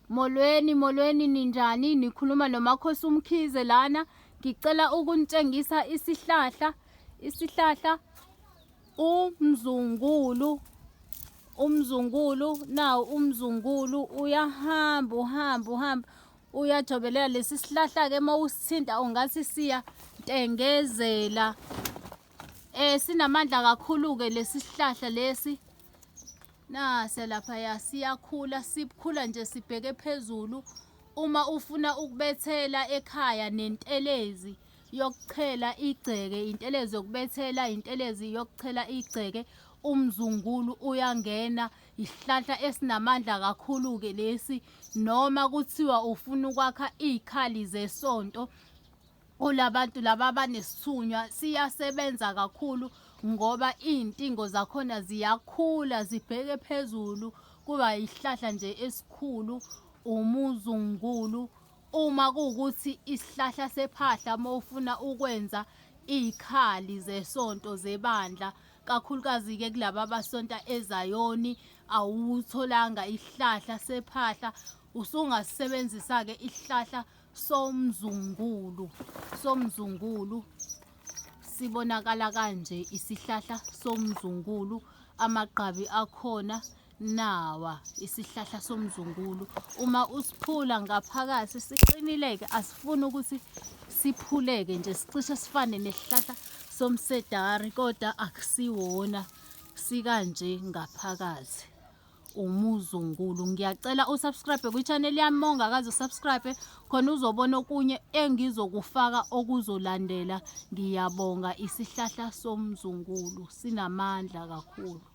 Molweni, molweni, ninjani? Nikhuluma noMakhosi uMkhize lana. Ngicela ukunitshengisa isihlahla, isihlahla umzungulu. Umzungulu, nawu umzungulu uyahamba, uhamba, uhamba. Uyajobelela lesi sihlahla-ke uma usithinta ungathi siya ntengezela. Sinamandla kakhulu-ke lesi sihlahla lesi. Nase laphaya siyakhula, sikhula nje sibheke phezulu. Uma ufuna ukubethela ekhaya nentelezi yokuchela igceke, intelezi yokubethela, intelezi yokuchela igceke, umzungulu uyangena. Isihlahla esinamandla kakhulu-ke lesi. Noma kuthiwa ufuna ukwakha iy'khali zesonto, kulabantu laba abanesithunywa siyasebenza kakhulu ngoba iy'ntingo zakhona ziyakhula zibheke phezulu, kuba isihlahla nje esikhulu umuzungulu. Uma kuwukuthi isihlahla sephahla uma ufuna ukwenza iy'khali zesonto zebandla, kakhulukazi-ke kulaba abasonta eZayoni, awutholanga isihlahla sephahla, usungasebenzisa-ke isihlahla somzungulu. Somzungulu sibonakala kanje isihlahla somzungulu, amagqabi akhona nawa isihlahla somzungulu. Uma usiphula ngaphakathi siqinileke, asifuni ukuthi siphuleke nje, sicishe sifane nesihlahla somsedari, kodwa akusiwona, sikanje ngaphakathi. Umuzungulu. Ngiyacela usubscribe kwi-channel yami uma ungakaze usubscribe, khona uzobona okunye engizokufaka okuzolandela. Ngiyabonga. Isihlahla somzungulu sinamandla kakhulu.